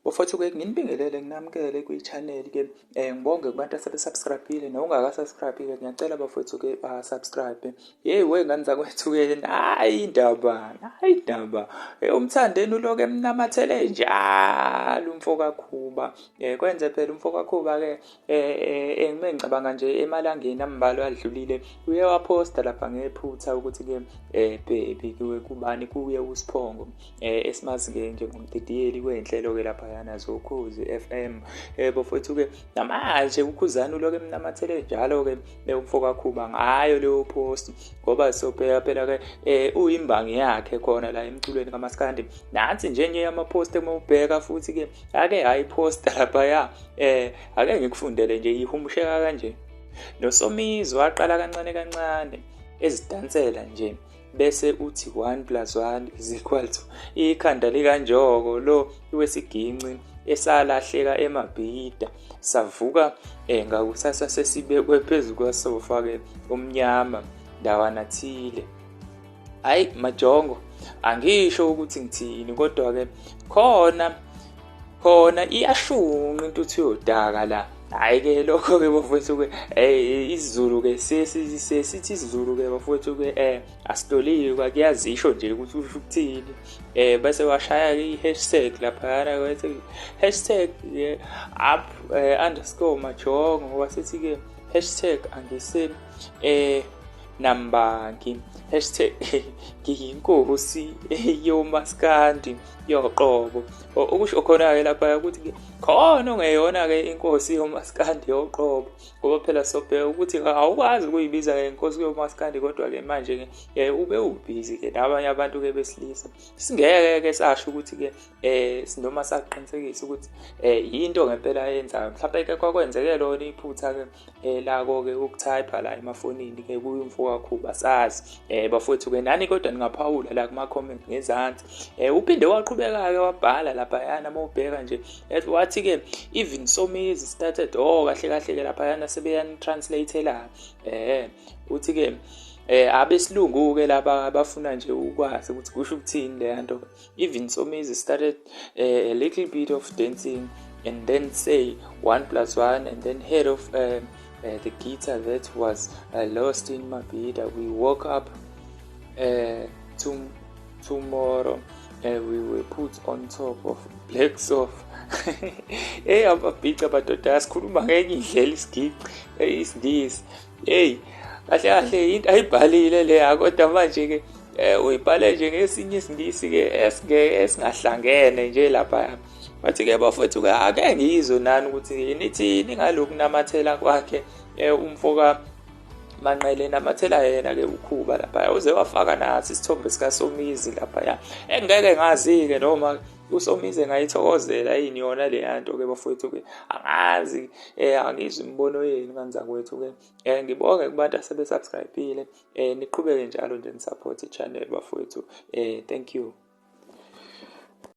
Bafowethu-ke nginibingelele nginamukele kwi-channel-ke ngibonge kubantu asebe-subscribe-ile nowungaka-subscribe-ke ngiyacela bafowethu-ke ba-subscribe. Yeyi wey'ngane zakwethu-ke nayi indaba, nayi indaba. UMthandeni uloke emnamathele njalo umfo kaKhuba. Kwenze phela umfo kaKhuba-ke uma ngicabanga nje emalangeni ambalwa adlulile uye waphosta lapha ngephutha ukuthi-ke baby kubani kuye uSiphongo. Esimazi-ke njengomdidiyeli kwey'nhlelo-ke laphayana zoKhozi FM. Bafowethu-ke namanje uKhuzani uloku emnamathele njalo-ke umfo kaKhuba ngayo leyo post ngoba sobheka phela-ke uyimbangi yakhe khona la emculweni kamaskandi. Nansi nje enye yama-post uma ubheka futhi-ke ake ayiphosta laphaya ake ngikufundele nje ihumusheka kanje. NoSomizi waqala kancane kancane ezidansela nje bese uthi 1 plus 1 is equal to ikhanda likaNjoko lo wesiginci esalahleka eMabhida savuka ngakusasa sesibekwe phezu kwasofa-ke omnyama ndawana thile. Hhayi Majongo, angisho ukuthi ngithini kodwa-ke khona khona iyashunqa intuthu yodaka la. Hhayi-ke lokho-ke bafowethu-ke isiZulu-ke sesithi isiZulu-ke bafowethu-ke asitolikwa kuyazisho nje ukuthi usho ukuthini. Bese washaya-ke i-hashtag laphayana wathi hashtag up underscore Majongo wasethi-ke hashtag angise nambangi hashtag ngiyinkosi yomaskandi yoqobo. Okusho khona-ke lapha ukuthi khona ongeyona-ke inkosi yomaskandi yoqobo ngoba phela sobheka ukuthi awukwazi ukuyibiza ngenkosi yomaskandi kodwa-ke manje-ke ube ubhizi-ke nabanye abantu-ke besilisa. Singeke-ke sasho ukuthi-ke noma sakuqinisekisa ukuthi yinto ngempela ayenzayo. Mhlawumbe-ke kwakwenzeke lona iphutha-ke lako-ke ukuthayipha la emafonini-ke kuye umfo kaKhuba sazi. Bafowethu-ke nani kodwa ningaphawula la kuma-comment ngezansi. Uphinde waqhubeka-ke wabhala laphayana uma ubheka nje wathi-ke even Somizi started oh kahle kahle-ke laphayana sebeyani-translate-ela. Uthi-ke abesilungu-ke laba abafuna nje ukwazi ukuthi kusho ukuthini leya nto. Even Somizi started a little bit of dancing and then say 1 plus 1 and then head of the guitar that was lost in Mabhida. We woke up tomorrow we were put on top of black sofa. Hey amabhica madoda asikhuluma ngenye indlela isigici isiNgisi. Hey kahle kahle into ayibhalile leya kodwa manje-ke uyibhale nje ngesinye isiNgisi-ke esingahlangene nje lapha. Bathi-ke bafowethu-ke ake ngizwe nani ukuthi nithini ngalokhu namathela kwakhe umfo kaManqele namathela yena-ke uKhuba laphaya uze wafaka nathi isithombe sikaSomizi laphaya engeke ngazi-ke noma uSomizi engayithokozela yini yona leya nto-ke bafowethu-ke angazi angizwe imibono yenu kanzakwethu-ke. Ngibonge kubantu asebe-subscribe-ile niqhubeke njalo nje ni-support i-channel bafowethu. Thank you.